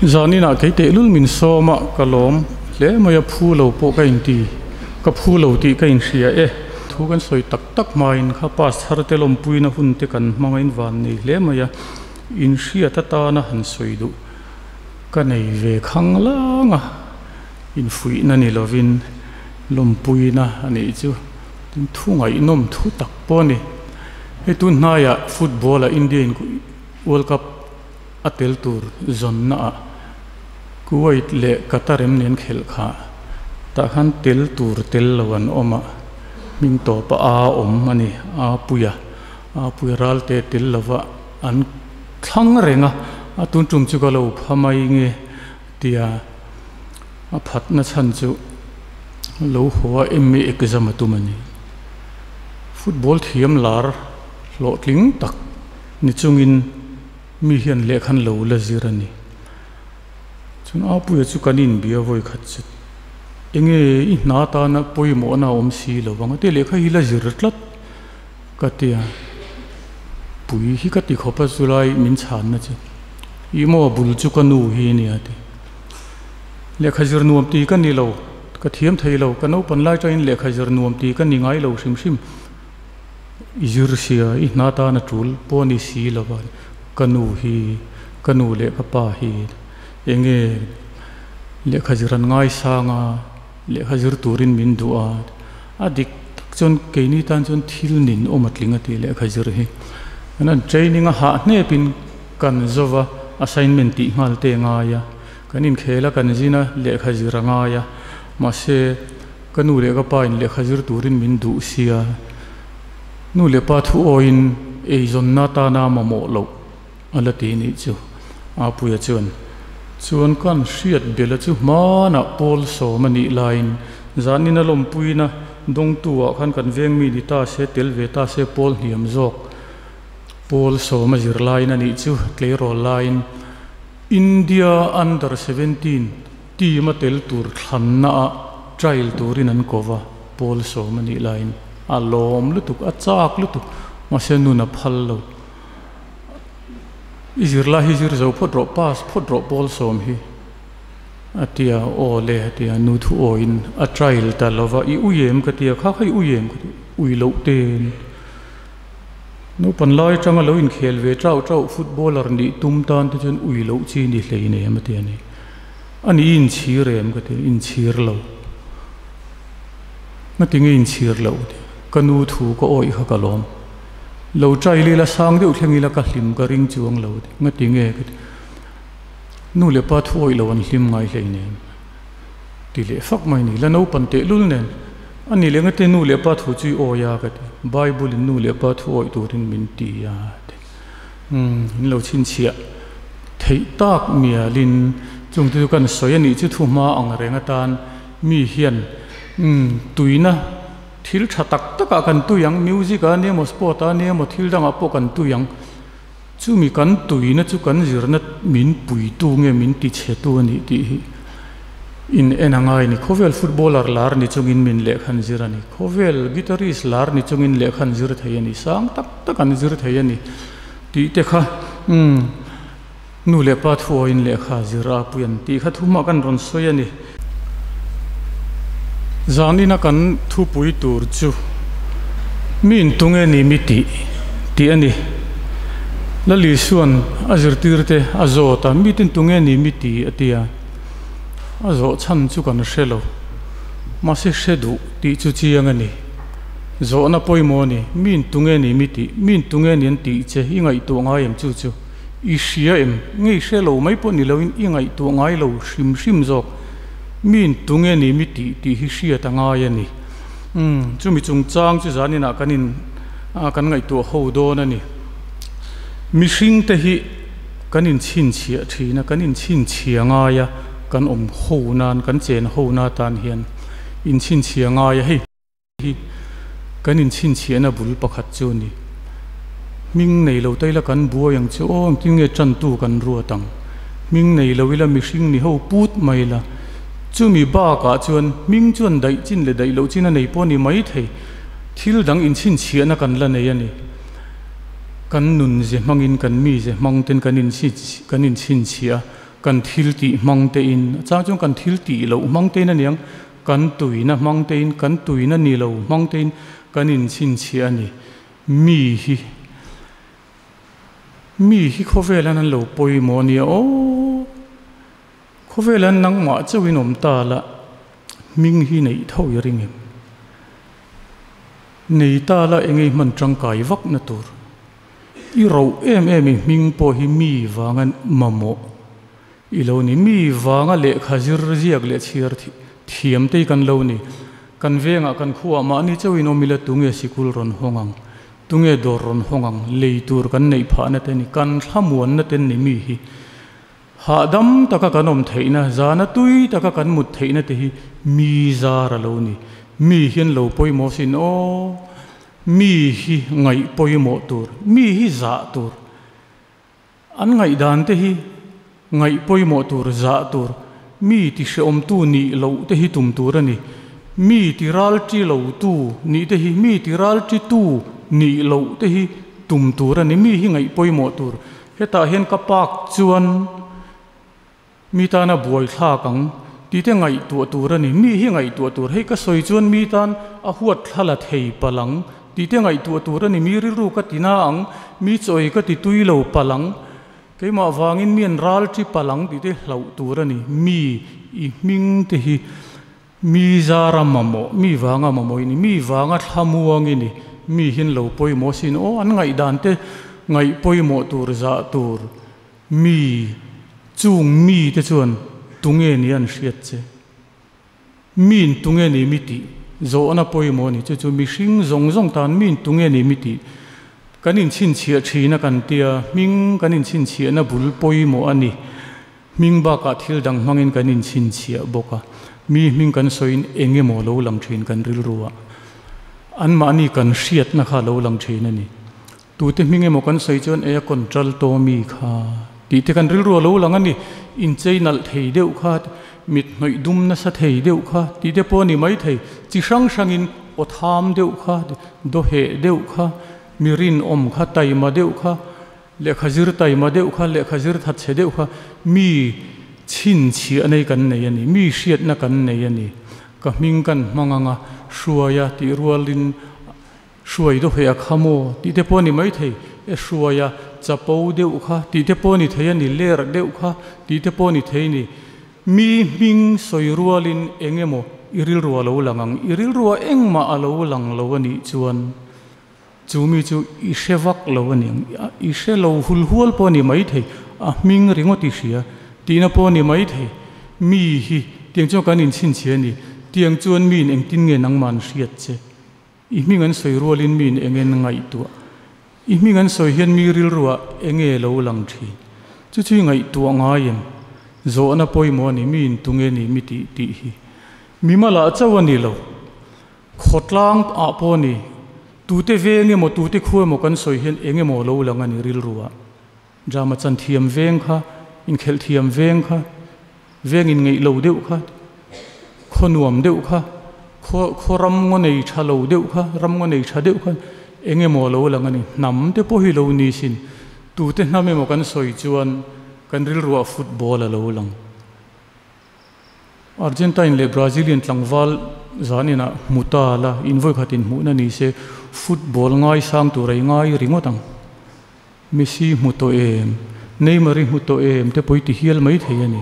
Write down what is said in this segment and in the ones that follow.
Zaninah kei tehlul min sawm a, ka lawm hle mai a, phu lo pawh ka inti, ka phu lo tih ka inhria e. Thu kan sawi tak tak hmain kha pass thar te lawmpuina hun te kan hmang a invan nei hle mai a, inhriat atana han sawi duh ka nei ve khang lang a, infuihna ni lovin lawmpuina a nih chu. Tin thu ngaihnawm thu tak pawh a ni. Hei tun hnaiah football ah India in World Cup a tel tur zawnna ah Kuwait leh Qatar em nen khelh kha tah khan tel tur tel lo an awm a, hming tawp a a awm a ni, a puia a puia ralte tel lova an thlang reng a, a tun tum chu ka lo pha mai nge tia a phatna chhan chu lo haw a MA exam a tum a ni. Football thiam lar hlawhtling tak ni chungin mi hian lehkhan lo la zir a ni. Chuan Apuia chu kan inbia vawi khat chu enge i hna tana pawimawhna a awm si lo vang a ti lehkha hi la zir tlat ka ti a, pui hi ka ti khawp a chulai min chhanna chu i maw bul chu ka nu hi a ni a ti. Lehkha zir nuam ti ka ni lo, ka thiam thei lo, ka naupan lai tangin lehkha zir nuam ti ka ni ngai lo hrim hrim. I zir sia, i hna tan a tul pawh a ni si lo va, ka nu hi, ka nu leh ka pa hi enge lehkha zir an ngaisang a, lehkha zir turin min duh a, a dik tak chuan keini tan chuan thil nin awm a tling a ti lehkha zir hi. Kan an training a hah hnepin kan zo va, assignment tih nghal te a ngai a, kan inkhel a kan zin a, lehkha zir a ngai a, mahse, Ka nu leh ka pa in lehkha zir turin min duh sia, nu leh pa thu awiin eizawnna tana mamawh loh a la ti nih chu Apuia chuan. Chuan kan hriat bela chu hmanah pawl sawm a nih laiin zanin a lawmpuina dawngtu ah khan kan veng mi ni ta se tel ve ta se pawl hniam zawk pawl sawm a zir laiin a nih chu tleirawl laiin India under 17 Team a tel tur thlanna ah trial turin an ko va, pawl sawm a nih laiin a lawm lutuk, a chak lutuk, mahse nun a phal lo. I zirlai hi zir zo phawt rawh, pass phawt rawh pawl sawm hi a ti a, aw le a ti a, nu thu awiin a trial ta lo va, i ui em ka ti a, kha kha i ui em ka ti, ui loh ten. Naupan lai atanga lo inkhel ve chauh chauh footballer nih tum tan te chuan ui loh chi ni hlei nem a ti a ni. A ni i inchhir em ka ti, inchhir lo. Ngati nge inchhir loh ti, ka nu thu ka awih kha ka lawm. Lo trail ila sang deuh thleng ila ka hlim ka ring chuang lo ti, ngati nge ka ti. Nu leh pa thu awih lo an hlim ngai hlei nen ti leh fak mai ni, la naupan tehlul nen. A ni leh ngati nu leh pa thu chu i awi a ka ti, Bible in nu leh pa thu awih turin min ti a ti. Umm, in lo chhinchhiah theih tak mialin chung te chu kan sawi a nih chu thu hma ang reng atan mi hian umm tuina thil tha tak takah kan tui ang, music ah ania maw sport ah ania maw thil dangah pawh kan tui ang, chumi kan tuina chu kan zirna min puitu nge min tichhetu a nih tih hi in en a ngai a ni. Khawvel footballer lar ni chungin min lehkhan zir a ni, khawvel guitarist lar ni chungin lehkhan zir thei a ni, sang tak tak an zir thei a ni tih te kha umm nu leh pa thuawiin lehkha zir a pui an tih kha thumah kan rawn sawi a ni. Zanina kan thupui tur chu mi intunge ni mi tih tih a ni. Lali suan a zirtirte a zawt a, mi tintunge ni mi tih a ti a, a zawh chhan chu kan hre lo. Mahse hre duh tih chu chiang a ni. Zawhna pawimawh a ni, Mi intunge ni mi tih, mi intunge ni an tih che i ngaihtuah ngai em chu chu i hria em? Nge i hre lo mai pawh ni loin i ngaihtuah ngai lo hrim hrim zawk. Mi intunge ni mi tih tih hi hriat a ngai a ni. Umm, chumi chungchang chu zaninah kan in kan ngaihtuah ho dawn a ni. Mihring te hi kan inchhinchhiah thin a, kan inchhinchhia ngai a, kan awm ho nan, kan chen ho na tan hian inchhinchhia ngai a hei. Hi kan inchhinchhiahna bul pakhat chu a ni. Hming nei lo ta ila kan buai ang che aw, engtin nge tantu kan ruat ang? Hming nei lo ila mihring ni ho put mai ila. Chumi bakah chuan hming chuan daih chin leh daih loh chin a nei pawh a ni mai thei. Thil dang inchhinchhiahna kan la nei a ni. Kan nun ze hmangin kan mi ze hmang ten kan inchhinchhiah a. Kan thil tih hmang tein, a chang chuan kan thil tih loh hmang tein a niang, kan tuina hmang tein, kan tuina ni lo hmang tein kan inchhinchhiah a ni. Mi hi, mi hi khawvel hian an lo pawimawh a nia aw. Khawvel hian nangmah chauhin awm ta la, hming hi neih tho i ring em? Nei ta la eng ei hman tangkai vak na tur. I roh em em i hming pawh hi mi vanga mamawh i lo ni. Mi vanga lehkha zir ziak leh chhiar thiam te hi kan lo ni. Kan vengah kan khuaah mahni chauhin awm ila tunge sikul rawn hawng ang, tunge dawr rawn hawng ang, lei tur kan neih phahna te ni, kan thlamuanna te ni mi hi. Hahdam taka kan awm theihna, zana tui taka kan mut theihna te hi mi zar a lo ni. Mi hian lo pawimawh sin aw. Mi hi ngaih pawimawh tur, mi hi zah tur. An ngaihdan te hi ngaih pawimawh tur, zah tur. Mi ti hrehawmtu nih loh te hi tum tur a ni. Mi ti ralṭi lotu nih te hi, mi ti ralṭitu nih loh te hi tum tur a ni. Mi hi ngaih pawimawh tur. Hetah hian ka pak chuan Mi tana buaithlak ang tih te ngaihtuah tur a ni. Mi hi ngaihtuah tur. Hei ka sawi chuan mi tan a huat thla la thei palh ang tih te ngaihtuah tur a ni. Mi rilru ka ti na ang, mi chawi ka ti tui lo palh ang, keimah vangin mi an ral ṭi palh ang tih te hlauh tur a ni. Mi i hming te hi mi zara mamawh, mi vanga mamawh i ni, mi vanga thlamuang i ni. Mi hian lo pawimawh sin aw, an ngaihdan te ngaih pawimawh tur zah tur. Mi, chung mite chuan tunge ni an hriat che? Miin tunge ni mi tih? Zawhna pawimawh a ni. Chu chu mihring zawng zawng tan miin tunge ni mi tih? Kan inchhinchhiah thin a kan tia, hming kan inchhinchhiahna bul pawimawh a ni. Hming bakah thil dang hmangin kan inchhinchhiah bawk a. Mi hming kan sawiin eng emaw lo lang thin kan rilru ah. Anmahni kan hriatna kha lo lang thin a ni. Tute hming emaw kan sawi chuan e a contral to mi kha tih te kan rilru a lo lang a ni. Inchei nalh thei deuh kha, mit hnawih dum nasa thei deuh kha tih te pawh a ni mai thei. Chi hrang hrangin aw tham deuh kha, dawheh deuh kha, mi rinawm kha, taima deuh kha, lehkha zir taima deuh kha, lehkha zir thatchhe deuh kha mi chhinchhiah nei kan nei a ni, mi hriatna kan nei a ni. Ka hming kan hmang anga hruaia tih rualin Hruai dawheh a kha maw tih te pawh a ni maithei, e hruai a chapo deuh kha tih te pawh a ni thei a ni, ler deuh kha tih te pawh a ni thei a ni. Mi hming sawi rualin eng emaw i rilru a lo lang ang, i rilrua engmah a lo lang lo a nih chuan chu mi chu i hre vak lo a ni ang, i hre lo hul hual pawh a ni maithei, a hming ringawt i hria tihna pawh a ni maithei. Mi hi tiang chuan kan inchhinchhiah a ni, tiang chuan miin engtin nge nangmah an hriat che? I hming an sawi rualin miin eng en ngaihtuah? I hming an sawi hian mi rilruah enge lo lang thin? Chu chu i ngaihtuah ngai em? Zawhna pawimawh a ni, miin tunge ni mi tih tih hi. Mi malah chauh a ni lo. Khawtlang ah pawh a ni. Tute veng emaw tute khu emaw kan sawi hian eng emaw lo lang a ni rilruah. Drama chan thiam veng kha, inkhelh thiam veng kha, veng inngeih lo deuh kha, khaw nuam deuh kha, khaw khaw ram ngaw nei tha lo deuh kha, ram ngaw nei tha deuh kha eng emaw a lo lang a ni. Hnam te pawh hi lo ni sin. Tute hnam emaw kan sawi chuan kan rilruah football a lo lang. Argentine leh Brazilian tlangval zan inah hmu ta la, in vawikhat inhmuhna ni se football ngaisang tur a i ngai ringawt ang. Messi hmu tawh em? Neymar i hmu tawh em? Te pawh i ti hial mai thei a ni.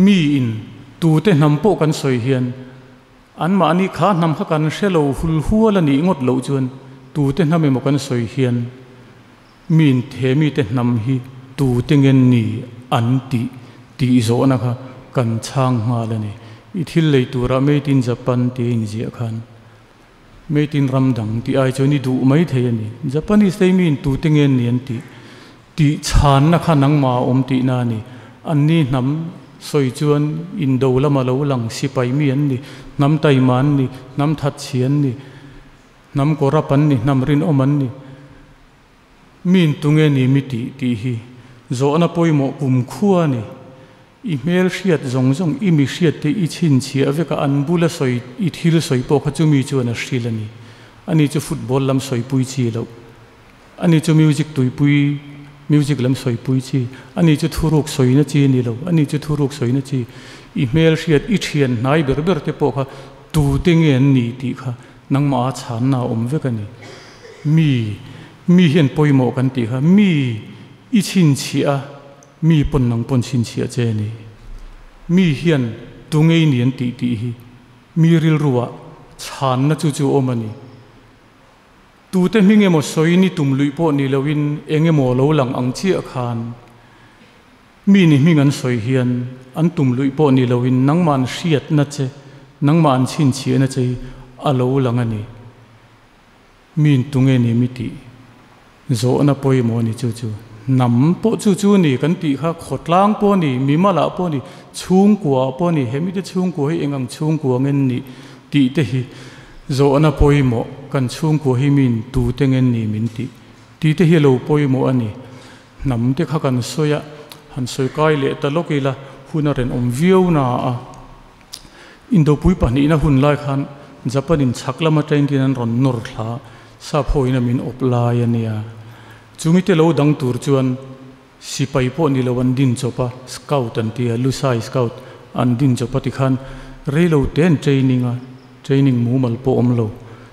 Mi in tute hnam pawh kan sawi hian anmahni kha hnam kha kan hre lo hul hual a nih ngawt loh chuan tute hnam emaw kan sawi hian mi in he mite hnam hi tute ngen ni an tih tih zawhna kha kan chhang nghal a ni. I thil lei turah Made in Japan tia inziah khan Made in ram dang tih ai chuan i duh mai thei a ni. Japanese te mi in tute nge ni an tih? Tih chhanna kha nangmah a awm tihna a ni. Anni hnam sawi chuan indo lama lo lang sipai mi an ni, hnam taima an ni, hnam thatchhi an ni, hnam kawrap an ni, hnam rinawm an ni. Mi in tunge ni mi tih tih hi zawhna pawimawh kumkhua a ni. I hmel hriat zawng zawng, i mi hriat te i chhinchhiah vek a, an bula sawi, i thil sawi pawh kha chumi chuan a hril a ni. Ani chu football lam sawipui chi loh. Ani chu music tuipui Music lam sawipui chi, ani chu thuruk sawina chi a ni lo, ani chu thuruk sawina chi, i hmelhriat, i thian hnai ber ber te pawh kha tute nge an ni tih kha nangmah a chhanna a awm vek a ni. Mi, mi hian pawimawh kan tih kha, mi i chhinchhiah a, mi pawn nang pawn chhinchhiah che a ni. Mi hian tunge i ni an tih tih hi mi rilruah chhanna chu chu a awm a ni. Tute hming emaw sawi ni tum luih pawh ni loin eng emaw lo lang ang chiah khan mi ni hming an sawi hian an tum luih pawh ni loin nangmah an hriatna che, nangmah an chhinchhiahna che hi a lo lang a ni. Miin tunge ni mi tih zawhna pawimawh a ni chu chu. Hnam pawh chu chu ni kan tih kha khawtlang pawh a ni, mimalah pawh a ni, chhungkuaah pawh a ni, he mite chhungkua hi eng ang chhungkua ngen nih tih te hi zawhna pawimawh, kan chhungkua hi min tute ngen ni min tih tih te hi a lo pawimawh a ni. Hnam te kha kan sawi a, han sawi kai leh ta lawk ila hun a renawm viau na a. Indopui pahnihna hun lai khan Japan in chhak lama train tin an rawn nawr thla, sap ho in a min awp lai a nia. Chumi te lo dang tur chuan Sipai pawh ni lo an din chawp a, scout an ti a, Lusai scout an din chawp a tikhan reilo te an training a, training mumal pawh awm lo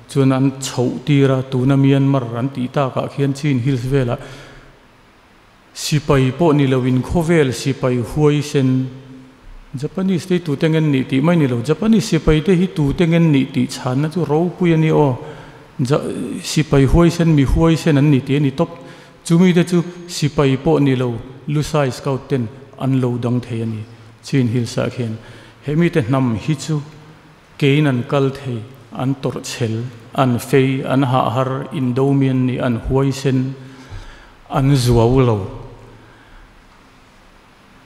chuan an chhoh tir a, tuna Myanmar an tih takah khian Chin Hills velah sipai pawh ni lo in khawvel sipai huaisen Japanese te hi tute ngen nih tih mai ni lo, Japanese sipai te hi tute ngen nih tih chhanna chu ropui a ni aw, sipai huaisen mi huaisen an ni tih a ni tawp. Chumi te chu sipai pawh ni lo Lusai Scout ten an lo dang thei a ni. Chin Hills ah khian he mite hnam hi chu kein an kal thei, an tawrh chhel, an fei, an hahhar, indomi an ni, an huaisen, an zuau lo.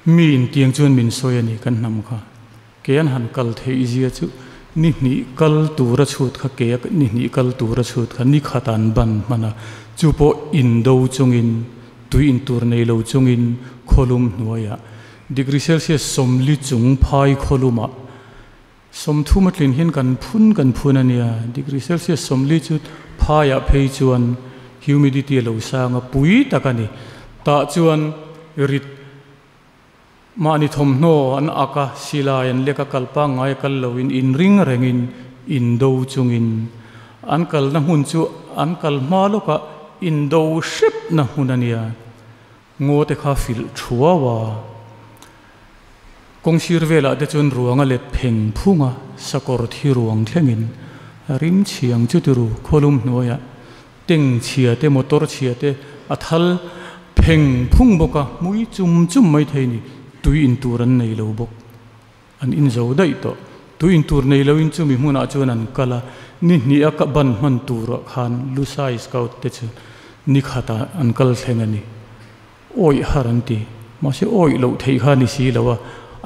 Mi intiang chuan min sawi a ni kan hnam kha. Ke an han kal theih zia chu ni hnih kal tura chhut kha ke a ni hnih kal tura chhut kha ni khat an ban hman a, chu pawh indo chungin tui intur nei lo chungin khawlum hnuaiah degree celsius 40 chung phai khawlumah 30 a tlin hian kan phun kan phun a nia, degree celsius 40 chu phaiah phei chuan humidity a lo sang a pui tak a ni. Tah chuan rit Mahni thawmhnaw an ak a, silai an lek a, kal pangngai a kal loin inring rengin indo chungin an kalna hmun chu an kal hma lawkah indo hrepna hmun a nia. Ngaw te kha filh thuau a, kawngsir velah te chuan ruang a let pheng phung a, sakawr thi ruang thlengin a rim chhiang chu tiru khawlum hnuaiah Teng chhia te, motor chhia te a thal pheng phung bawk a, hmui chum chum mai thei ni. Tui in tur an nei lo bawk. An in zo daih tawh. Tui in tur nei loin chumi hmunah chuan an kal a, ni hnih a ka ban hman turah khan Lusai Scout te chu ni khatah an kal thleng a ni. Awih har an ti. Mahse awih loh theih kha ni si lo a,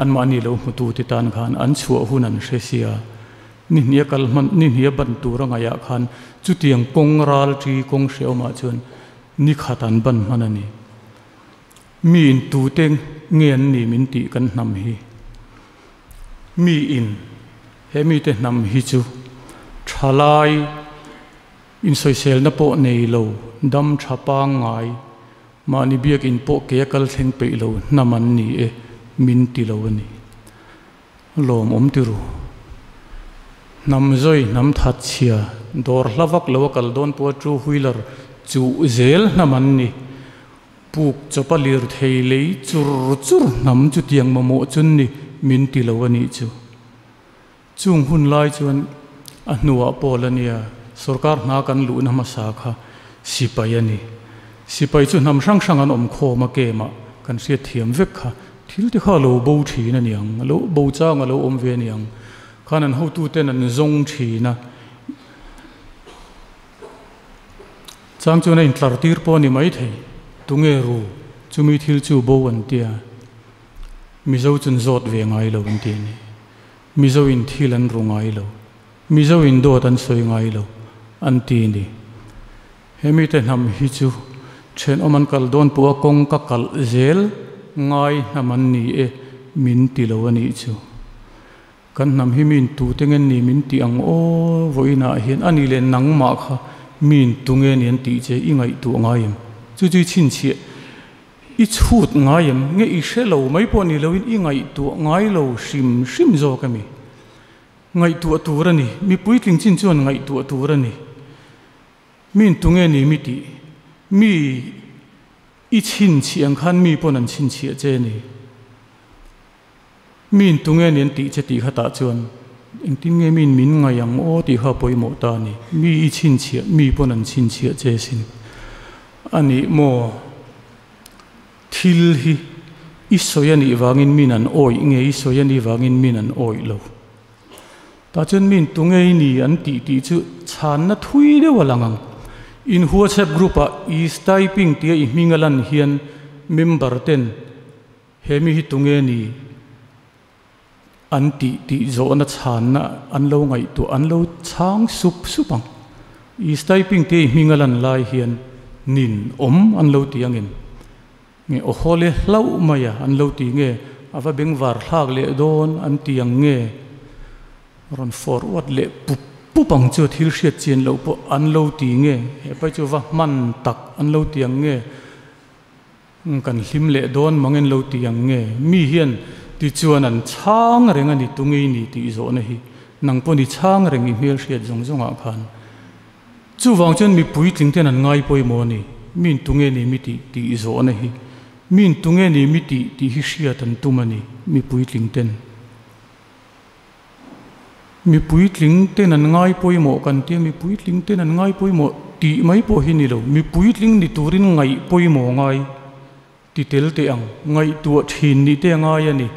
anmahni lo hmutute tan khan an chhuah hun an hre sia. Ni hnih a kal hman, ni hnih a ban tur a ngaihah khan chutiang kawng ral ṭi kawng hrehawmah chuan ni khat an ban hman a ni. Mi in tute nge an ni min tih kan hnam hi. Mi in he mite hnam hi chu ṭhalai insawiselna pawh nei lo, dam ṭha pangngai, mahni biakinn pawh ke a kal thleng peih lo hnam an ni e min ti lo a ni. Lawmawm ti ru. Hnam zawi hnam that chhia dawr hla vak lo a kal dawn pawha two wheeler chuh zel hnam an ni. Puk chawpa lirthei lei chur chur hnam chutiang mamawh chun ni min ti lo a nih chu. Chung hun lai chuan a hnuah pawl a nia, sorkar hna kan luhna hmasa kha sipai a ni. Sipai chu hnam hrang hrang an awm khawm a kemah kan hriat thiam vek kha. Thil te kha a lo bo thin a niang, a lo bo chang a lo awm ve a niang. Khan an hotuten an zawng thin a. Chang chuan a intlar tir pawh a ni maithei. Tunge ru, chumi thil chu bo an tia. Mizo chun zawt ve ngai lo an ti a ni. Mizo in thil an ru ngai lo. Mizo in dawt an sawi ngai lo an ti a ni. He mite hnam hi chu thenawm an kal dawn pawh a kawng ka kalh zel ngai hnam an ni e min ti lo a nih chu. Kan hnam hi miin tute nge ni min tih ang aw vawiinah hian a ni leh nangmah kha miin tunge ni an tih che i ngaihtuah ngai em? Chu chu i chhinchhiah. I chhut ngai em? Nge i hre lo mai pawh ni loin i ngaihtuah ngai lo hrim hrim zawk a mi? Ngaihtuah tur a ni. Mi puitling chin chuan ngaihtuah tur a ni. Miin tunge ni mi tih? Mi i chhinchhiah ang khan mi pawn an chhinchhiah che ni. Miin tunge ni an tih che tih khatah chuan engtin nge miin min ngaih ang aw tih kha a pawimawh ta a ni. Mi i chhinchhiah, mi pawn an chhinchhiah che sin a ni maw? Thil hi i sawi a nih vangin miin an awih nge i sawi a nih vangin miin an awih lo? Tah chuan miin tunge i ni an tih tih chu chhanna thui deuh a lang ang. In WhatsApp group ah is typing tia i hming a lan hian member ten he mi hi tunge ni an tih tih zawhna chhanna an lo ngaihtuah an lo chhang sup sup ang. Is typing tia i hming a lan lai hian nin awm an lo ti angin Nge aw haw le hlauh mai a an lo ti nge a va bengvar thlak leh dawn an ti ang nge rawn forward leh pup pup ang chu a thil hriat chian loh pawh an lo ti nge hepai chu va hman tak an lo ti ang nge kan hlim leh dawn mang en lo ti ang nge mi hian tichuan an chhang reng a ni tungei ni tih zawhna hi nang pawh ni chhang reng i hmel hriat zawng zawngah khan Chuvang chuan mi puitling ten an ngai pawimawh a ni. Miin tunge ni mi tih tih zawhna hi. Miin tunge ni mi tih tih hi hriat an tum a ni, mi puitling ten. Mi puitling ten an ngai pawimawh kan tia, mi puitling ten an ngai pawimawh tih mai pawh hi ni lo. Mi puitling ni turin ngaih pawimawh ngai ti tel teh ang, ngaihtuah thin nih te a ngai a ni.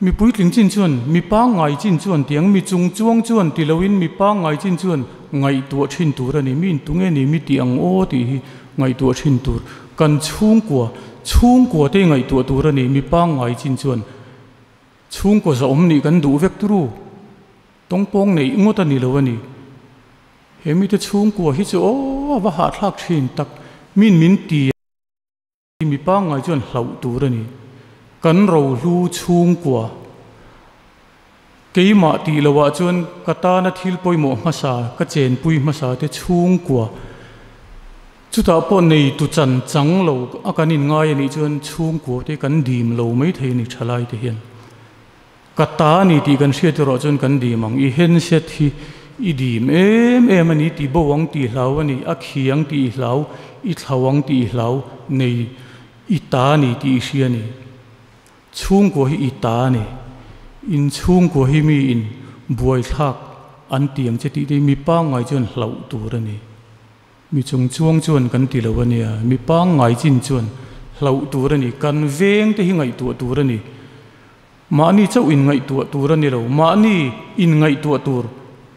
Mi puitling chin chuan, mi pangngai chin chuan tiang mi chung chuang chuan ti loin mi pangngai chin chuan ngaihtuah thin tur a ni. Mi intunge ni mi tih ang aw tih hi ngaihtuah thin tur. Kan chhungkua, chhungkua te ngaihtuah tur a ni. Mi pangngai chin chuan chhungkua zahawm nih kan duh vek turu. Tawngpawng neih ngawt a ni lo a ni. He mite chhungkua hi chu aw a va hahthlak thin tak. Min min ti. Mi pangngai chuan hlauh tur a ni. Kan rohlu chhungkua keimah tih lohah chuan ka tana thil pawimawh hmasa, ka chenpui hmasa te chhungkua chutah pawh neitu chan chang lo a kan inngai a nih chuan chhungkua te kan dim lo maithei a ni thalai te hian. Ka ta a ni tih kan hriat erawh chuan kan dim ang. I handset hi i dim em em a ni, ti bo ang tih hlau a ni, a khi ang tih i hlau, i thlau ang tih i hlau, nei i ta a ni tih i hria a ni. Chhungkua hi i ta a ni. In chhungkua hi mi in buaithlak an ti ang che tih te hi mi pangngai chuan hlauh tur a ni. Mi chung chuang chuan kan ti lo a nia, mi pangngai chin chuan hlauh tur a ni. Kan veng te hi ngaihtuah tur a ni. Mahni chauh inngaihtuah tur a ni lo, mahni inngaihtuah tur.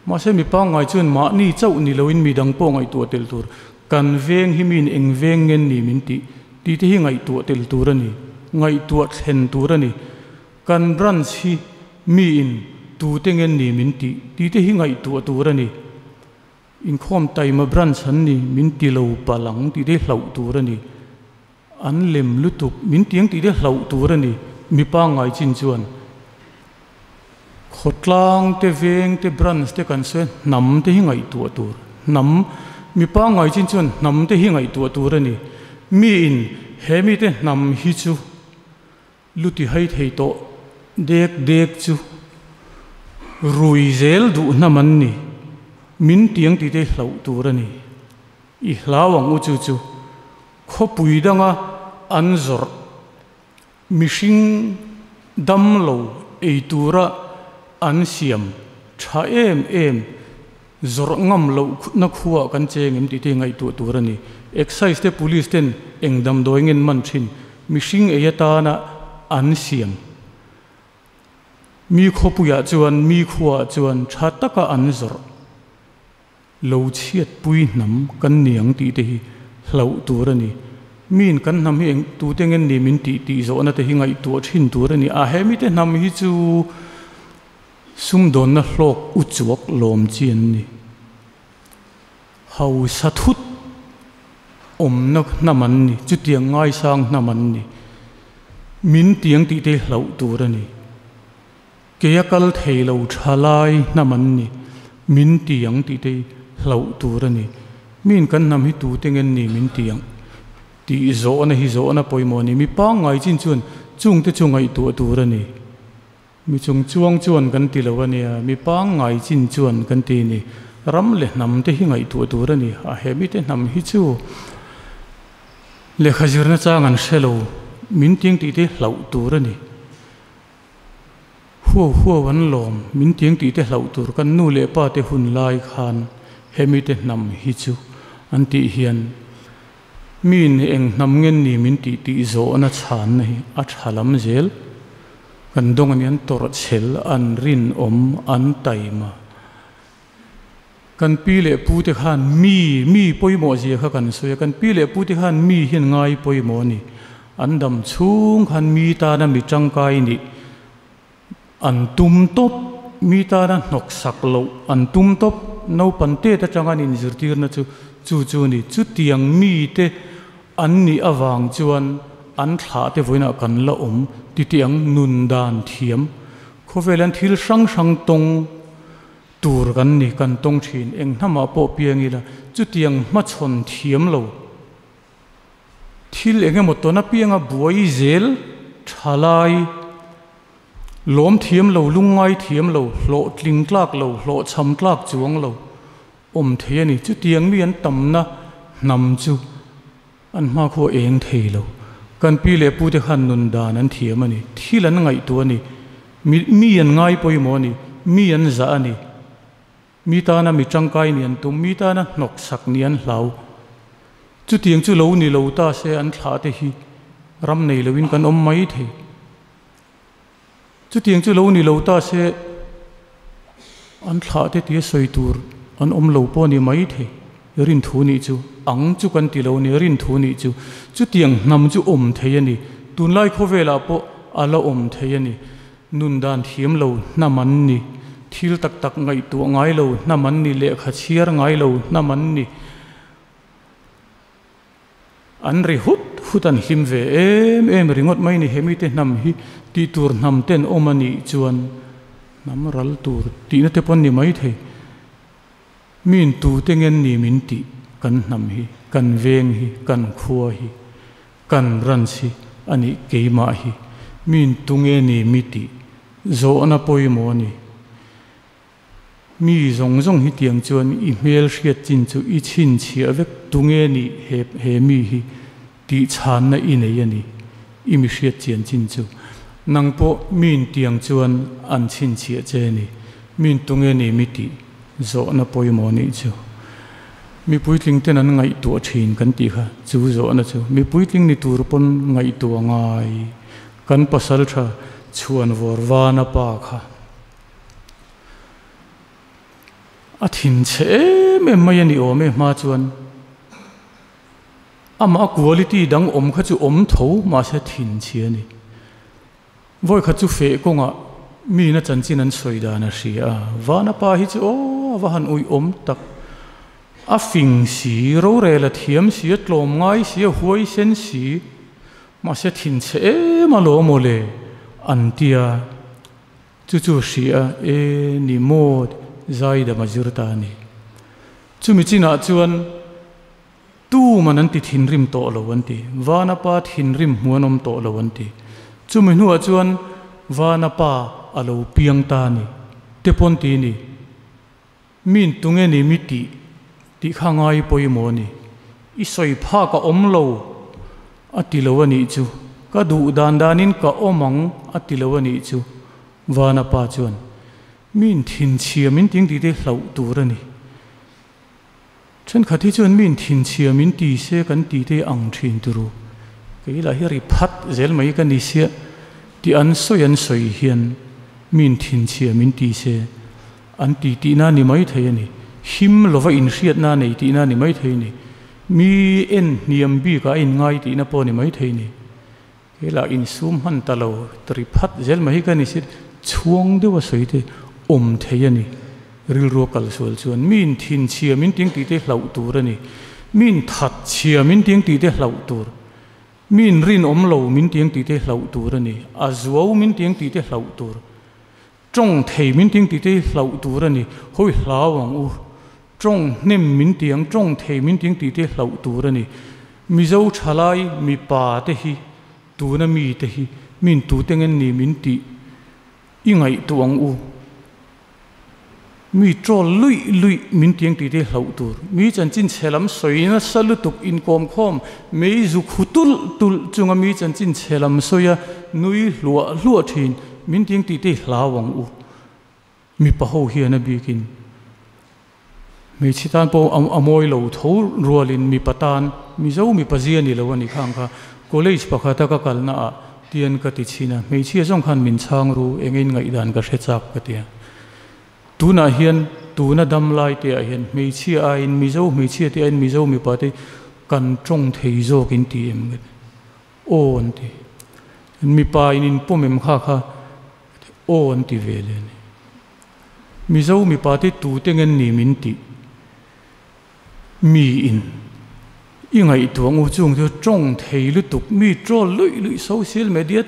Mahse mi pangngai chuan mahni chauh ni loin mi dang pawh ngaihtuah tel tur. Kan veng hi miin eng veng ngen ni min tih tih te hi ngaihtuah tel tur a ni, ngaihtuah thlen tur a ni. Kan branch hi miin tute ngen ni min tih tih te hi ngaihtuah tur a ni. Inkhawm taima branch an ni min ti lo palh ang tih te hi hlauh tur a ni. An lem lutuk, min tiang tih te hlauh tur a ni, mi pangngai chin chuan. Khawtlang te, veng te, branch te kan sawi a, hnam te hi ngaihtuah tur. Hnam, mi pangngai chin chuan hnam te hi ngaihtuah tur a ni. Miin he mite hnam hi chu lu ti hai thei tawh dek dek chu rui zel duh hnam an ni, min tiang tih te hlauh tur a ni. I hlau ang u chu chu Khawpui danga an zawrh mihring damlo ei tura an siam tha em em zawrh ngam loh na khuaah kan cheng em tih te ngaihtuah tur a ni. Excise te police ten eng damdawi ngen man thin mihring ei atana an siam mi khawpuiah chuan mi khuaah chuan tha taka an zawrh Lo chhiatpui hnam kan ni ang tih te hi hlauh tur a ni. Miin kan hnam hi eng tute ngen ni min tih tih zawhna te hi ngaihtuah thin tur a ni. A he mite hnam hi chu sumdawnna hlawk u chuak lawm chi an ni. Hausa thut awmna hnam an ni, chutiang ngaisang hnam an ni. Min tiang tih te hi hlauh tur a ni. Kei a kal thei lo tha lai hnam an ni, min ti ang tih te hi hlauh tur a ni. Miin kan hnam hi tute ngen ni min ti ang. Tih zawhna hi zawhna pawimawh a ni. Mi pangngai chin chuan chungte chu ngaihtuah tur a ni. Mi chung chuang chuan kan ti lo a nia, mi pangngai chin chuan kan ti a ni. Ram leh hnam te hi ngaihtuah tur a ni. A he mite hnam hi chu lehkha zirna chang an hre lo, min tiang tih te hlauh tur a ni. Huau huau an lawm, min tiang tih te hlauh tur kan nu leh pa te hun lai khan he mite hnam hi chu an tih hian Miin eng hnam ngen ni min tih tih zawhna chhanna hi a tha lam zel. Kan dawng ani an tawrhchhel, an rinawm, an taima. Kan pi leh pu te khan mi, mi pawimawh zia kha kan sawi a, kan pi leh pu te khan mi hian ngai pawimawh a ni. An dam chhung khan mi tana mi tangkai nih an tum tawp, mi tana hnawk sak loh an tum tawp, naupang tet atanga an inzirtirna chu chu chu a ni. Chutiang mite an nih avang chuan an thlah te vawiinah kan la awm titiang nun dan thiam khawvel an thil hrang hrang tawng tur kan ni, kan tawng thin. Eng hnamah pawh piang ila chutiang hmachhawn thiam lo. Thil eng emaw tawn apianga buai zel tha lai, lawm thiam lo, lungngai thiam lo, hlawhtling tlak lo, hlawhchham tlak chuang lo awm thei a ni. Chutiang mi an tamna hnam chu an hmakhua eng thei lo. Kan pi leh pute khan nun dan an thiam a ni. Thil an ngaihtuah a ni. Mi mi an ngai pawimawh a ni. Mi an zah a ni. Mi tana mi tangkai nih an tum, mi tana hnawksak nih an hlau. Chutiang chu lo ni lo ta se an thlah te hi ram nei loin kan awm mai thei. Chutiang chu lo ni lo ta se an thlah te tia sawi tur an awm lo pawh a ni mai thei. Rinthu nih chu ang chu kan ti lo a ni, rinthu nih chu chutiang hnam chu awm thei a ni. Tunlai khawvelah pawh a la awm thei a ni. Nun dan thiam lo hnam an ni, thil tak tak ngaihtuah ngai lo hnam an ni, lehkha chhiar ngai lo hnam an ni. An ri hut hut an hlim ve em em ringawt mai ni, hemite hnam hi tih tur hnam ten awm a nih chuan hnam ral tur tihna te pawh an ni maithei. Min tute ngen ni min tih kan hnam hi, kan veng hi, kan khua hi, kan branch hi a nih keimah hi min tunge ni mi tih zawhna pawimawh a ni. Mi zawng zawng hi tiang chuan i hmel hriat chin chu i chhinchhiah vek tunge nih he he mi hi tih chhanna i nei a ni, i mi hriat chian chin chu. Nang pawh min tiang chuan an chhinchhiah che a ni, min tunge ni mi tih zawhna pawimawh nih chu. Mi puitling ten an ngaihtuah thin kan tih kha chu zawhna chu mi puitling ni tur pawn ngaihtuah ngai kan pasal tha chhuan vawr vana pa kha a thin chhe em em mai a ni awm e hma chuan. Amah a quality dang awm kha chu awm tho mahse thinchhia a ni. Vawi khat chu feh kawngah miin a chanchin an sawi dan a hria a, Vana pa hi chu aw a va han uih awm tak. A fing si, rorel a thiam si, a tlawm ngai si, a huaisen si, mahse thinchhe em alawm aw le an ti a. Chu chu hria e ni maw zaidam a zir ta a ni. Chumi chinah chuan. Tuman an ti thinrim tawh lo an ti. Vana pa thinrim hmu an awm tawh lo an ti. Chumi hnuah chuan Vana pa a lo piang ta a ni. Te pawn ti ni. Min tunge ni mi tih tih kha ngai pawimawh a ni. I sawi phak a awm lo a ti lo a nih chu. Ka duh dan danin ka awm ang a ti lo a nih chu. Vana pa chuan min thinchhia min ting tih te hlauh tur a ni. Thenkhat hi chuan mi inthinchhia min ti se kan ti te ang thin turu. Kei lah hi ri phat zel mai ka ni sia tih an sawi an sawi hian mi inthinchhia min ti se an ti tihna ni mai thei a ni. Him lova inhriatna nei tihna ni mai thei a ni. Mi en hniam bikah a inngai tihna pawh ni mai thei a ni. Kei lah insum hman ta lo ri phat zel mai hi ka ni si chhuang deuh a sawi te awm thei a ni. Rilru a kal sual chuan mi inthinchhia min ting tih te hlauh tur a ni. Mi inthat chhia min ting tih te hlauh tur. Mi inrinawm lo min ting tih te hlauh tur a ni. A zuau min ting tih te hlauh tur. Tawng thei min ting tih te hi hlauh tur a ni. Hawi hlau ang u. Tawng hnem min ti ang, tawng thei min ting tih te hlauh tur a ni. Mizo thalai mipa te hi tuna mi te hi min tute ngen ni min tih i ngaihtuah ang u. Mi troll luih luih min tiang tih te hlauh tur. Mi chanchin chhe lam sawi nasa lutuk inkawmkhawm mei zu khu tulh tulh chunga mi chanchin chhe lam sawi a nui hluah hluah thin min tiang tih te hlau ang u. Mipa ho hian a bikin hmeichhe tan pawh a mawi lo tho rualin mipa tan Mizo mipa zia ni lo a ni khang kha college pakhata ka kalna ah tian ka ti chhin a, hmeichhia zawng khan min chhang ru eng in ngaihdan ka hre chak ka ti a. Tunah hian tuna dam lai te ah hian hmeichhia aiin Mizo hmeichhia te aiin Mizo mipa te kan tawng thei zawk in ti em ka ti. Aw an ti. Mipa in in pawm em kha kha Aw an ti ve leh a ni. Mizo mipa te tute ngen ni min tih mi in i ngaihtuah ngu chung chu tawng thei lutuk mi troll luih luih social media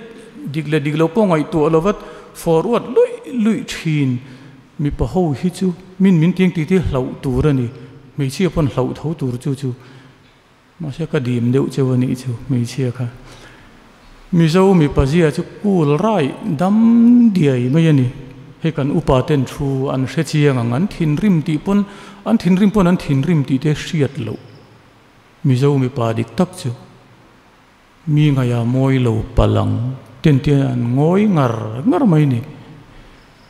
dik leh dik lo pawh ngaihtuah lo vat forward luih luih thin mipa ho hi chu min min tiang tih te hlauh tur a ni hmeichhia pawn hlauh tho tur chu chu Mahse ka dim deuh cheu a nih chu hmeichhia kha. Mizo mipa zia chu cool raih dam diai mai a ni. Hei kan upa ten thu an hre chiang ang, an thinrim tih pawn, an thinrim pawn an thinrim tih te hriat loh. Mizo mipa dik tak chu mi ngaia mawi lo palang ten te an ngawi ngar ngar mai a ni.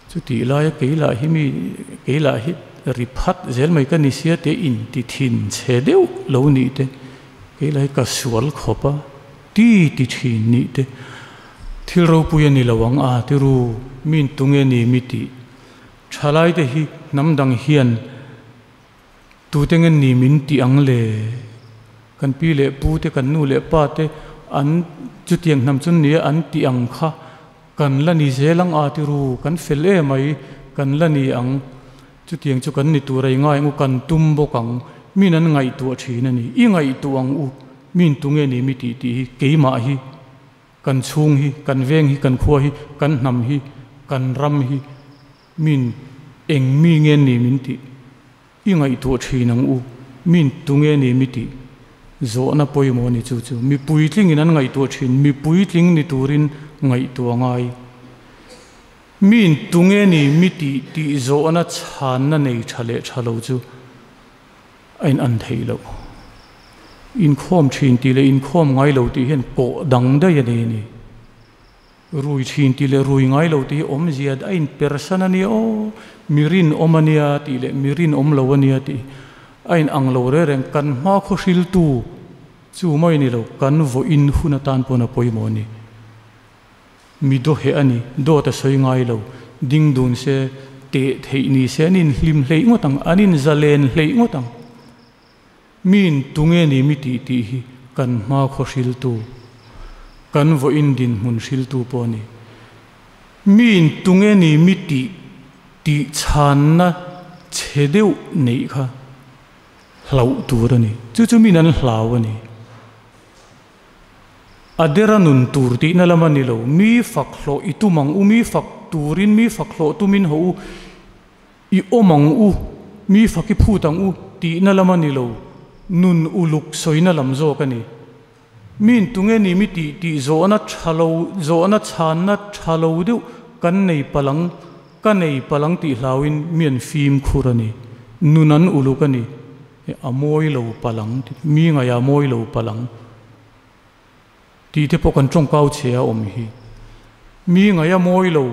Chutih laia kei lah hi mi kei lah hi ri phat zel mai ka ni sia te in ti thin chhe deuh lo nih te, kei lah hi ka sual khawp a ti ti thin nih te, thil ropui a ni lo ang a ti ru, min tunge ni mi tih thalai te hi hnam dang hian tute nge ni min tih ang le? Kan pi leh pu te kan nu leh pa te an chutiang hnam chu nia an tih ang kha Kan la ni zel ang a ti ru, kan fel em mai, kan la ni ang. Chutiang chu kan ni tur a i ngai ang u, kan tum bawk ang. Min an ngaihtuah thin a ni. I ngaihtuah ang u, min tunge ni mi tih tih hi, keimah hi, kan chhung hi, kan veng hi, kan khua hi, kan hnam hi, kan ram hi, min eng mi nge ni min tih. I ngaihtuah thin ang u, min tunge ni mi tih zawhna pawimawh ni chu chu mi puitlingin an ngaihtuah thin, mi puitling ni turin ngaihtuah ngai. Min tunge ni mi tih tih zawhna chhanna nei tha leh tha lo chu a in an theih loh. Inkhawm thin tih leh inkhawm ngai lo tih hian kawh dang daih a nei a ni. Rui thin tih leh rui ngai lo tih hi awmzia a inpersan a nia aw, mi rinawm a nia tih leh mi rinawm lo a nia tih a inang lo reng reng. Kan hma khaw hriltu chu mai ni lo, kan vawiin hun atan pawn a pawimawh a ni. Mi dawheh a ni, dawt a sawi ngai lo, ding dun se, teh theih ni se an inhlim hleih ngawt ang, an inzalen hleih ngawt ang. Miin tunge ni mi tih tih hi kan hma khaw hriltu, kan vawiin dinhmun hriltu pawh a ni. Miin tunge ni mi tih tih chhanna chhe deuh neih kha hlauh tur a ni. Chu chu miin an hlau a ni. A dera nun tur tihna lam a ni lo. Mi fak hlawh i tum ang u, mi fak turin mi fak hlawh tumin haw u. I awm ang u, mi fak i phut ang u tihna lam a ni lo, nun uluk sawina lam zawk a ni. Miin tunge ni mi tih tih zawhna tha lo, zawhna chhanna tha lo deuh kan nei palh ang, ka nei palh ang tih hlauin mi an fimkhur a ni. Nun an uluk a ni. A mawi lo palh ang, mi ngaih a mawi lo palh ang tih te pawh kan tawngkau che a awm hi. Mi ngaih a mawi lo.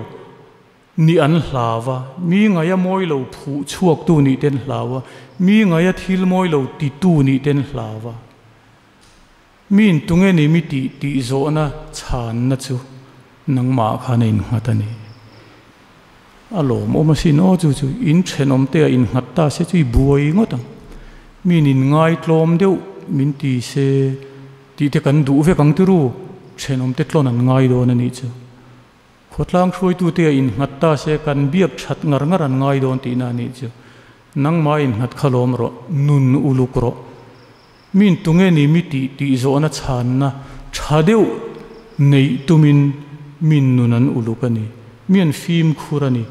Ni an hlau a, mi ngaia mawi lo phuh chhuaktu nih ten hlau a, mi ngaia thil mawi lo titu nih ten hlau a. Miin tunge ni mi tih tih zawhna chhanna chu nangmah khan a innghat a ni. A lawmawm asin aw chu chu in thenawm te a innghat ta se chu i buai ngawt ang. Miin in ngaitlawm deuh min ti se tih te kan duh vek ang tiru, thenawm te tlawn an ngai dawn a nih chu. Khawtlang hruaitute a innghat ta se kan biak that ngar ngar an ngai dawn tihna a nih chu. Nangmah innghat kha lawm rawh, nun uluk rawh. Min tunge ni mi tih tih zawhna chhanna tha deuh neih tumin min nun an uluk a ni. Mi an fimkhur a ni.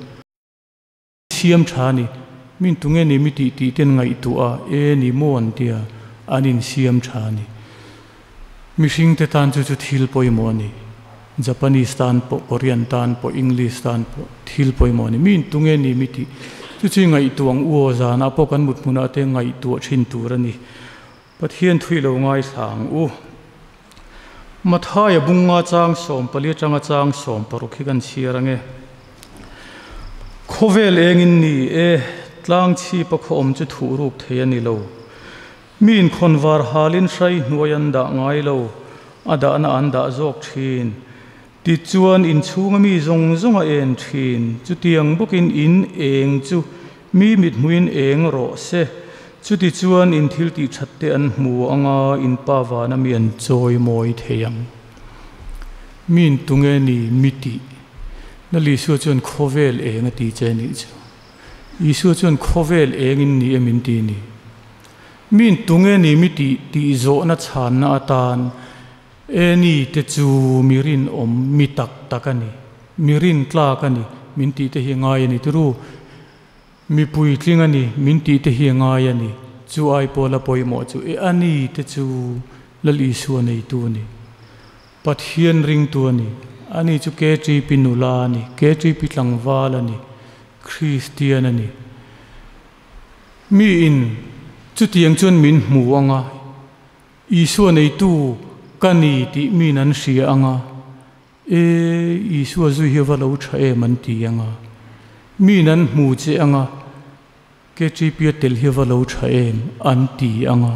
Siam tha a ni. Min tunge ni mi tih tih ten ngaihtuah a, e ni maw an tia, an insiam tha a ni. Mihringte tan chu chu thil pawimawh a ni. Japanese tan pawh, Korean tan pawh, English tan pawh thil pawimawh a ni. Mi intunge ni mi tih chu chu i ngaihtuah ang u aw, zanah pawh kan mut hmunah te ngaihtuah thin tur a ni. Pathian thui lo ngaithla ang u. Mathaia bunga chang 14 atanga chang 60 hi kan chhiar ange. Khawvel engin ni e, tlang chhipa khaw awm chu thuh ruk thei a ni lo. Mi inkhawnvar halin hrai hnuai an dah ngai lo, a dahna an dah zawk thin. Tichuan inchhunga mi zawng zawng a en thin. Chutiang bawkin in eng chu mi mithmuhin eng rawh se. Chutichuan in thil tih that te an hmu anga in pa vana mi an chawi mawi thei ang. Mi intunge ni mi tih na Isua chuan khawvel eng a ti che nih chu. Isua chuan khawvel engin ni em in ti ni. Mi intunge ni mi tih tih zawhna chhanna atan e ni te chu mi rinawm mi tak tak a ni. Mi rintlak a ni min tih te hi ngai a ni tiru. Mi puitling a ni min tih te hi ngai a ni. Chu ai pawh la pawimawh chu e a ni te chu Lal Isua neitu a ni. Pathian ringtu a ni. Ani chu KTP nula a ni. KTP tlangval a ni. Kristian a ni. Mi in chutiang chuan min hmu anga Isua neitu ka ni tih min an hria anga e Isua zui hi va lo tha em an ti anga min an hmu che anga KTP a tel hi va lo tha em an ti anga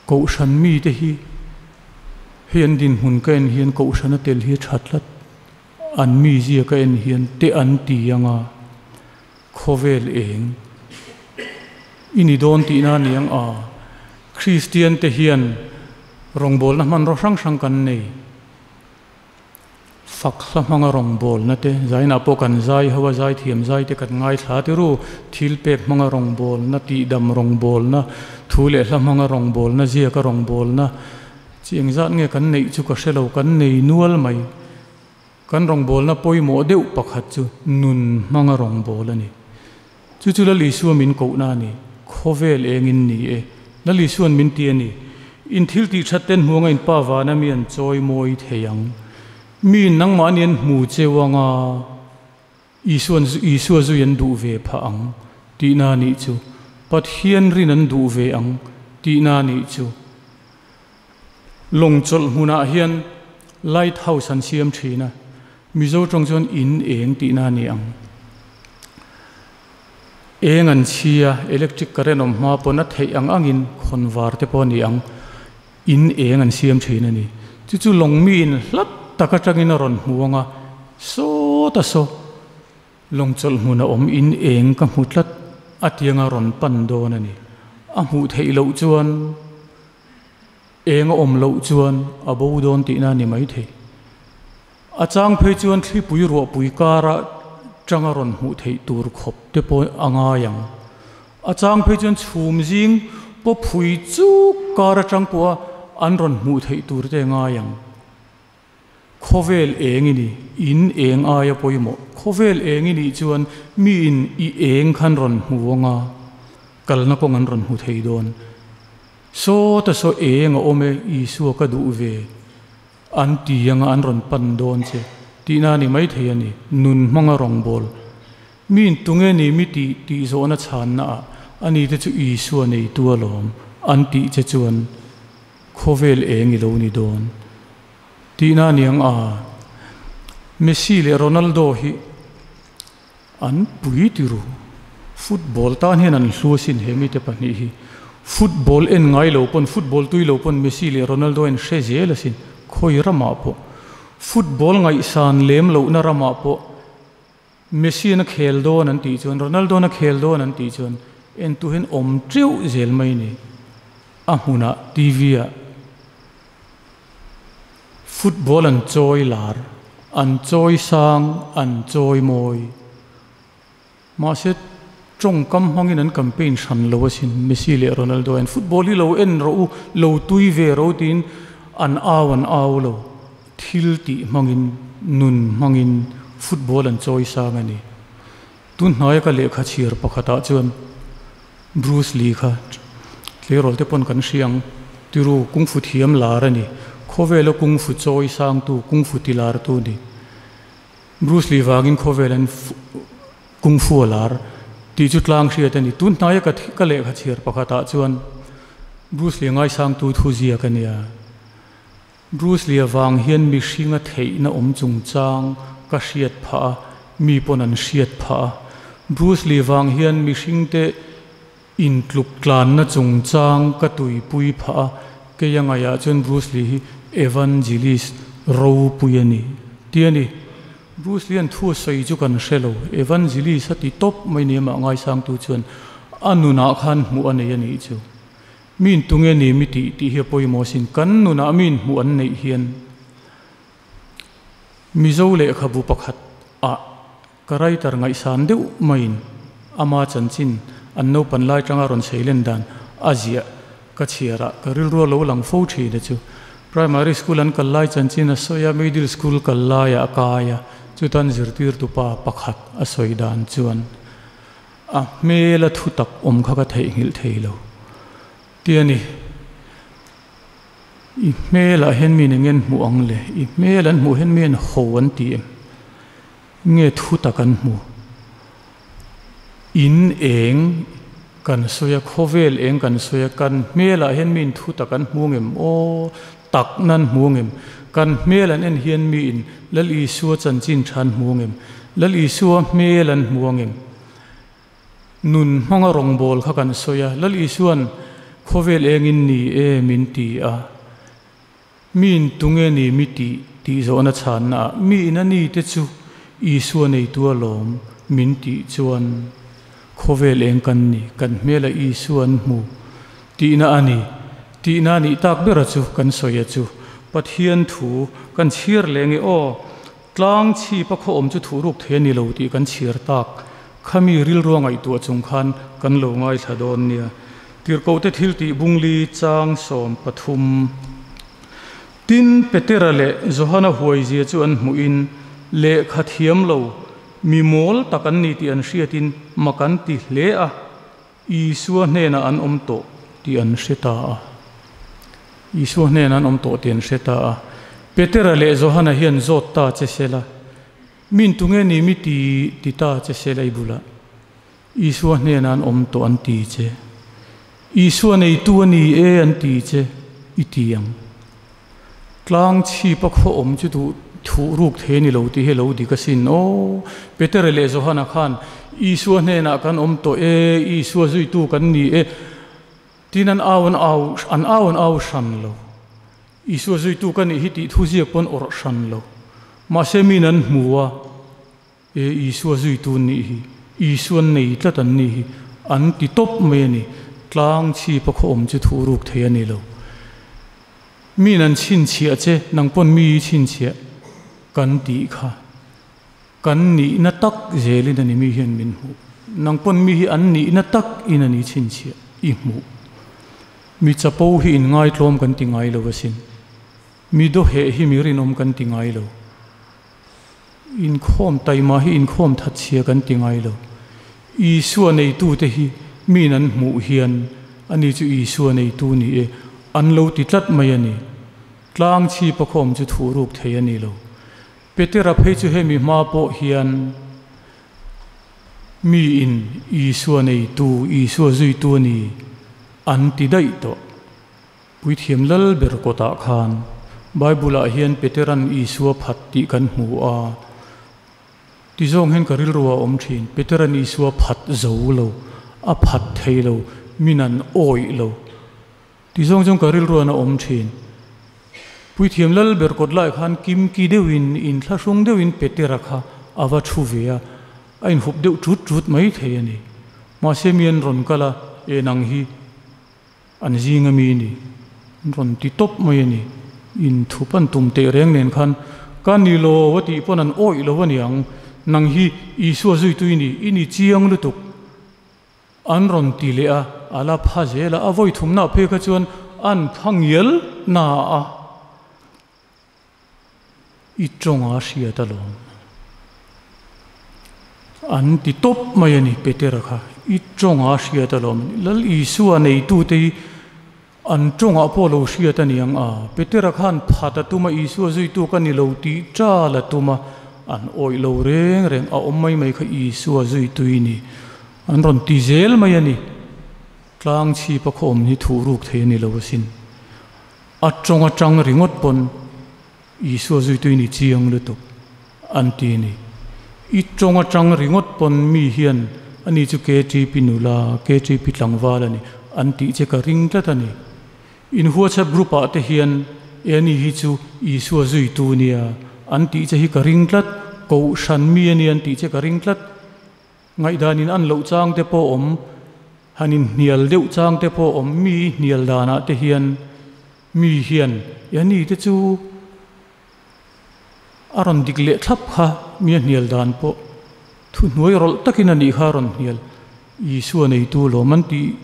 kohhran mi te hi hei an dinhmun ka en hian kohhran a tel hi a tha tlat an mi zia ka en hian te an ti anga khawvel eng ini dawn tih na ni ang a Kristian te hian rawngbawlna hman ro hrang hrang kan nei fak hla hmanga rawngbawlna te zainah pawh kan zai ho a zai thiam zai te kan ngai thla ti ru thil pek hmanga rawngbawlna tihdam rawngbawlna thu leh hla hmanga rawngbawlna ziaka rawngbawlna chi engzat nge kan neih chu ka hrelo kan nei nual mai kan rawngbawlna pawimawh deuh pakhat chu nun hmanga rawngbâwl a ni. Chu chu Lal Isua min kohna a ni. Khawvel engin ni e. Lal Isua'n min ti a ni. In thil tih that ten hmuanga in pa vana mi an chawi mawi thei ang. Mi in nangmahni an hmu cheu anga Isua'n Isua zui an duh ve phah ang tihna a nih chu. Pathian rin an duh ve ang tihna a nih chu. Lawng chawlh hmunah hian light house an siam thin a, Mizo tawng chuan in eng tihna a ni ang. Eng an chhi a, electric current awm hma pawn a theih ang angin khawnvar te pawh a ni ang. In eng an siam thin a ni. Chu chu lawng miin hlat tak atangin a rawn hmu ang a, sawt a saw. Lawng chawlh hmun a awm in eng ka hmu tlat a tianga rawn pan dawn a ni. A hmuh theih loh chuan eng a awm loh chuan a bo dawn tihna a ni maithei. A chang phei chuan thlipui ruahpui kara tanga rawn hmuh theih tur khawp te pawh a ngai ang. A chang phei chuan chhum zing paw phui chuk kar atang pawha an rawn hmuh theih tur te a ngai ang. Khawvel eng i ni, in eng aia pawimawh. Khawvel eng i nih chuan mi in i eng khan rawn hmu anga kalna kawng an rawn hmu thei dawn. Sawta saw eng a awm e, Isua ka duh ve an ti anga an rawn pan dawn che tihna a ni maithei a ni. Nun hmanga rawngbâwl. Mi in tunge ni mi tih tih zawhna chhanna ah ani te chu Isua neitu alawm an tih che chuan khawvel eng i lo ni dawn tihna a ni ang a. Messi leh Ronaldo hi an pui ti ru. Football tan hian an hlu asin he mite pahnih hi. Football en ngai lo pawn, football tui lo pawn Messi leh Ronaldo en hre zel asin. Khawi ramah pawh football ngaihsan lem lohna ramah pawh Messi na khel dawn an tih chuan, Ronaldo na khel dawn an tih chuan en tu hian awm teuh zel mai ni. A hmunah TV ah football an chawi lar, an chawi sang, an chawi mawi. Mahse tawngkam hmangin an campaign hran lo asin Messi leh Ronaldo hian football hi lo en rawh u, lo tui ve rawh u tiin an au an au lo. Thil tih hmangin, nun hmangin football an chawi sang a ni. Tun hnaia ka lehkha chhiar pakhatah chuan Bruce Lee kha tleirawl te pawn kan hria ang. Tiru kungfu thiam lar a ni. Khawvela kungfu chawi sangtu, kungfu ti lartu a ni. Bruce Lee vangin khawvel an kungfu a lar tih chu tlang hriat a ni. Tun hnaia ka ka lehkha chhiar pakhatah chuan Bruce Lee ngaisangtu thu ziak a nia. Bruce Lee avang hian mihringa theihna awm chungchang ka hriat phah a, mi pawn an hriat phah a. Bruce Lee vang hian mihringte intluk tlanna chungchang ka tuipui phah a, kei a ngaihah chuan Bruce Lee hi evangelist ropui a ni tih a ni. Bruce Lee-a'n thu a sawi chu kan hre lo, evangelist a ti tawp mai ni amah ngaisangtu chuan a nunah khan hmuh a nei a nih chu. Miin tunge ni mi tih tih hi a pawimawh asin. Kan nunah miin hmuh an neih hian Mizo lehkhabu pakhat ah ka writer ngaihsan deuh maiin ama chanchin an naupan lai tanga rawn seilen dan a ziah ka chhiar ah ka rilru a lo lang fo thin a chu. Primary school an kal lai chanchin a sawi a, middle school kal laiah a kai a, chutan zirtirtu pa pakhat a sawi dan chuan A hmela thu tak awm kha ka theihnghilh thei lo ti a ni. I hmelah hian mi eng nge an hmuh ang le? I hmel an hmuh hian mi an ho an ti em? Nge thu tak an hmu? In eng kan sawi a, khawvel eng kan sawi a, kan hmelah hian miin thu tak an hmu ngem aw? Takna an hmu ngem? Kan hmel an en hian miin Lal Isua chanchin tha an hmu ngem? Lal Isua hmel an hmu angem? Nun hmanga rawngbâwl kha kan sawi a, Lal Isua'n khawvel engin ni e min ti a, miin tunge ni mi tih tih zawhna chhannaah miin a ni te chu Isua neitu alawm min tih chuan khawvel eng kan ni, kan hmela Isua an hmu tihna a ni. Tihna nih tak bera chu kan sawi a chu Pathian thu kan chhiar leh nge aw. Tlang chhip a khaw awm chu thuh ruk thei a ni lo tih kan chhiar tak. Khami rilrua ngaihtuah chung khan kan lo ngaithla dawn nia. Tirhkohte thil tih bungli chang 13. Tin, Petera leh Johana huaizia chu an hmuhin lehkha thiam lo, mi mawl tak an ni tih an hriatin mak an ti hle a. Isua hnenah an awm tawh tih an hre ta a. Isua hnenah an awm tawh tih an hre ta a. Petera leh Johana hian zawt ta che sela, Min tunge ni mi ti ti ta che sela i bulah? Isua hnenah an awm tawh an ti che. Isua neitu a ni e an ti che i ti ang. Tlang chhip a khaw awm chu duh thuh ruk thei a ni lo tih hi lo dik asin aw. Petera leh Johana khan Isua hnenah kan awm tawh e, Isua zuitu kan ni e tiin an au an au an au an au hran lo. Isua zuitu ka nih hi tih thu ziak pawn awrh hran lo. Mahse min an hmu a, e Isua zuitu an nih hi, Isua an nei tlat an nih hi an ti tawp mai a ni. Tlang chhip a khaw awm chu thuh ruk thei a ni lo. Min an chhinchhiah che, nang pawn mi i chhinchhiah kan tih kha kan nihna tak zelin a ni mi hian min hmuh. Nang pawn mi hi an nihna tak in a ni chhinchhiah i hmuh. Mi chapo hi in ngaitlawm kan ti ngai lo asin. Mi dawheh hi mi rinawm kan ti ngai lo. Inkhawm taima hi inkhawm thatchhia kan ti ngai lo. Isua neitute hi miin an hmuh hian ani chu Isua neitu ni e an lo ti tlat mai a ni. Tlang chhip a khawm chu thuh ruk thei a ni lo. Petera phei chu hemi hma pawh hian miin Isua neitu, Isua zuitu a ni an ti daih tawh. Puithiam lal ber kawtah khan Bible-ah hian Petera'n Isua phat tih kan hmu a. Ti zawng hian ka rilru a awm thin. Petera'n Isua phat zo lo, a phat thei lo, min an awih lo. Ti zawng chuan ka rilru an a awm thin. Puithiam lal ber kawt lai khan kimki deuhin, inthlahrung deuhin Petera kha a va thu ve a, a inhup deuh tut tut mai thei a ni. Mahse mi an rawn kal a, E nang hi. An zing a mi ni, an rawn ti tawp mai a ni. Inthup an tum teh reng nen khan, Ka ni lo a tih pawn an awih lo a niang, nang hi Isua zuitu i ni, i ni chiang lutuk. An rawn ti leh a, a la pha zel a, a vawi thumna phei kha chuan an pha ngial na a. I tawnga hriat alawm. An ti tawp mai a ni Petera kha. I tawnga hriat alawm. Lal Isua neitute hi An tawngah pawh lo hriat a ni ang a, Petera khan phat a tum a, Isua zuitu ka ni lo tih ṭal a tum a, an awih lo reng reng a awm mai mai kha Isua zuitui ni an rawn ti zel mai a ni. Tlang chhip a khawm hi thuh ruk thei a ni lo asin. A tawng atang ringawt pawn Isua zuitui ni chiang lutuk an ti a ni. I tawng atang ringawt pawn mi hian ani chu KTP nula, KTP tlangval a ni an tih che ka ring tlat a ni. In WhatsApp group ah te hian e ani hi chu Isua zuitu nia an tih che hi ka ring tlat, Kohhran mi a ni an tih che ka ring tlat. Ngaihdan in an loh chang te pawh awm, han in hnial deuh chang te pawh awm, mi hnial danah te hian mi hian e ani te chu a rawn dik leh thlap kha mi a hnial dan pawh thuhnuai rawlh takin a nih kha a rawn hnial Isua neitu lawm an tih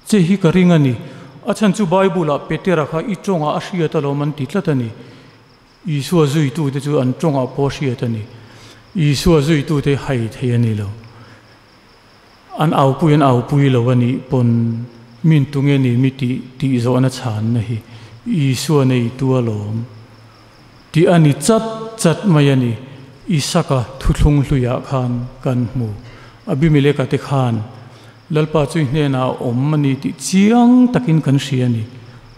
che hi ka ring a ni. A chhan chu Bible ah Petera kha i tawngah a hriat alawm an ti tlat a ni. Isua zuitute chu an tawngah pawh hriat a ni. Isua zuitute hai thei a ni lo. An aupui an aupui lo a nih pawn min tunge ni mi tih tih zawhna chhanna hi Isua neitu alawm tih a ni chat chat mai a ni. Isaka thuthlung hluiah khan kan hmu. Abimeleka te khan Lalpa chu i hnenah a awm a ni tih chiang takin kan hria a ni.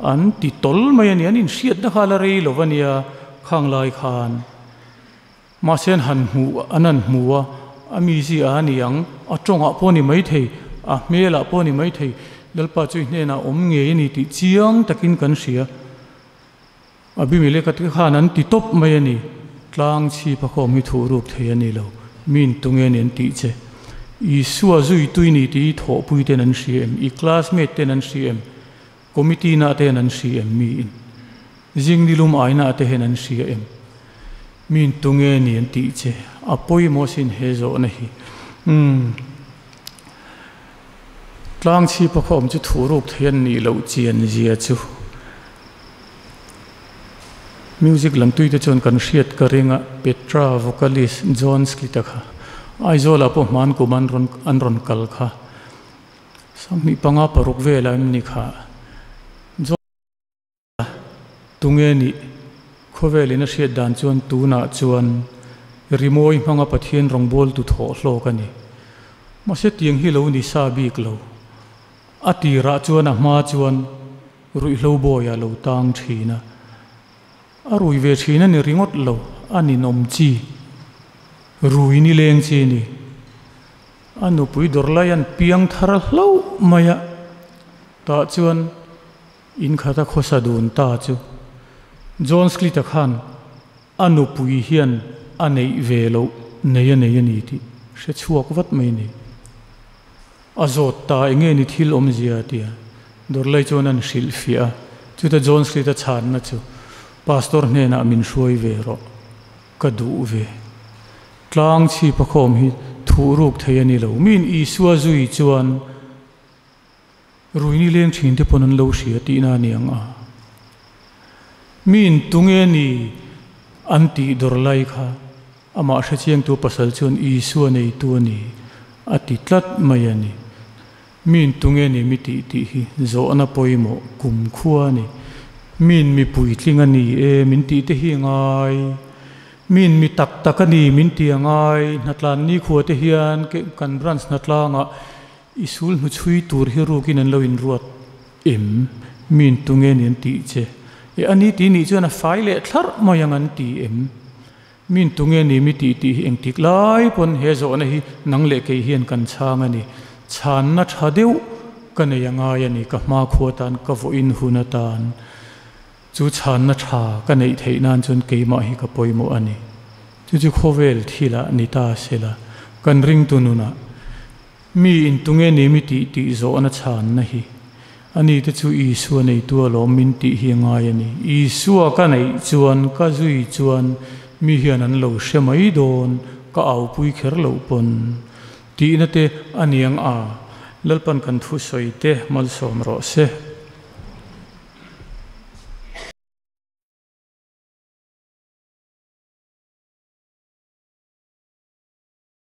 An ti tawl mai a ni, an inhriatna kha a la rei lo a nia khang lai khan. Mahse an han hmuh, an han hmu a, a mizia a ni ang, a tawngah pawh a ni maithei, a hmelah pawh a ni maithei, Lalpa chu i hnenah a awm ngei a ni tih chiang takin kan hria. Abimeleka te khan an ti tawp mai a ni. Tlang chhip a khawm hi thuh ruk thei a ni lo. Min tunge ni an tih che. Isua zui tui ni tih i thawhpui ten an hria em? I classmate ten an hria em? Committee na ten an hria em? Mi in zing nilum aina te hian an hria em? Min tunge ni an tih che. A pawimawh sin he zawhna hi. Umm. Tlang chhip a khawm chu thuh ruk thei an nih loh chian zia chu. Music lam tui te chuan kan hriat ka ring a, Petra vocalist John Sklita kha Aizawlah pawh hman kum an rawn an rawn kal kha 25 paruk velah em ni kha John Tunge nih khawvelin a hriat dan chuan tunah chuan rimawi hmanga Pathian rawngbawltu thawh hlawk a ni. Mahse tiang hi lo ni sa bik lo. A tirah chuan a hma chuan Ruihhlo bawi a lo tang thin a, a rui ve thin a ni ringawt lo, a ninawm chi, rui nileng chi a ni. A nupui dawr lai an piang thar hlauh mai a, tah chuan in khat a khawsa dun ta chu John Sklita khan a nupui hian a neih ve loh nei a nei a ni tih hre chhuak vat mai a ni. A zawt ta enge ni thil awmzia a ti a, Dawrlai chuan an hrilh fiah a, chuta John Street a chhanna chu Pastor hnenah min hruai ve rawh, ka duh ve. Tlang chhip a khawm hi thuh ruk thei a ni lo, miin Isua zui chuan ruini leng thin te pawn an lo hria tihna a ni ang a. Miin tunge ni an tih dawrlai kha Amah hrechiangtu pasal chuan Isua neitu a ni a ti tlat mai a ni. Miin tunge ni mi tih tih hi zawhna pawimawh kum khua a ni. Miin mi puitling a ni e min tih te hi a ngai. Miin mi tak tak a ni min ti a ngai. Hnatlan nikhua te hian kan branch hnatlangah i sul hnuchhui tur hi rukin an lo inruat em? Miin tunge ni an tih che? E a ni tih nih chuan a fai leh thlarh mai ang an ti em? Min tunge ni mi tih tih hi engtik lai pawn he zawhna hi nang leh kei hian kan chhang a ni. Chhanna tha deuh ka nei a ngai a ni, ka hmakhua tan, ka vawiin hun atan. Chu chhanna tha ka neih theih nan chuan keimah hi ka pawimawh a ni. Chu chu khawvel thilah ni ta sela, kan ringtu nunah mi in tunge ni mi tih tih zawhna chhanna hi a ni te chu Isua neitu alawm min tih hi a ngai a ni. Isua ka neih chuan, ka zui chuan mi hian an lo hre mai dawn, ka aupui kher loh pawn tihna te a niang a, Lalpan kan thusawi te malsawm rawh se.